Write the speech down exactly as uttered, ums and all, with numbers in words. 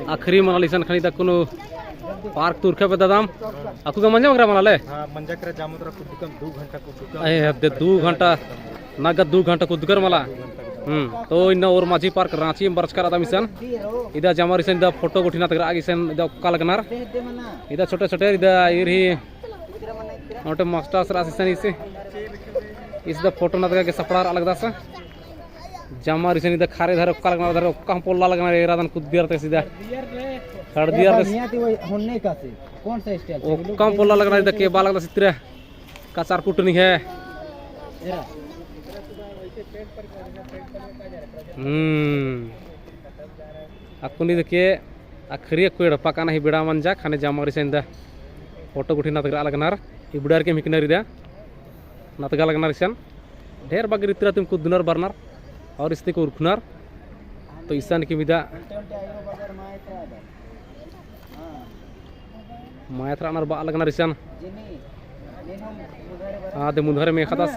आखिरी मना लिसन खनी तक कुनु park तुरखा बेद्दादम। अक्कु गा मंजा बगरा मला ले? हाँ, मंजा केरा जामो तरा कुद्दकम दू घंटा कुद्दकम। अरे, हद दू घंटा, नगद दू घंटा कुद्दकर मला। हम्म, तो इन्ना ओर माझी park राँची में बरचकर आदम इसन। इदा जामर इसन इदा photo गुट्ठी नतगरआ गे इसन इदा ओक्का लगनर। इदा छोटे छोटे इदा ईर ही ओन्टे मास्टर सर आस इसन इसे। इस इदा photo नतगा गे सपड़ारआ लगदस। जामर इसन इदा खारे धरे ओक्का लगनर, धरे ओक्का पोल्ला लगनर, एरादन कुद्दियर ते सीधा। खड़दियर ते। बढ़िया थी वही होने का से। कौन सा style से? ओक्का पोल्ला लगनर इदा केबा लगदस इतरे। कचार कुटनी है। एरा। हम्म। अक्कुन इदके आखिरी अक्कु एड़पा काना ही बेड़ा मंजा, खने जामर इसन इदा photo गुट्ठी नतगरआ लगनर, इबड़ार के मिकनर इदा नतगा लगनर इसन। ढेर बग्गे इतरा तिम कुद्दनर बरनर और इस्ते को उरखनर। तो इसन की मिदा मायत रअनर बआ लगनर इसन। हाँ, दे मुन्धर में खदस।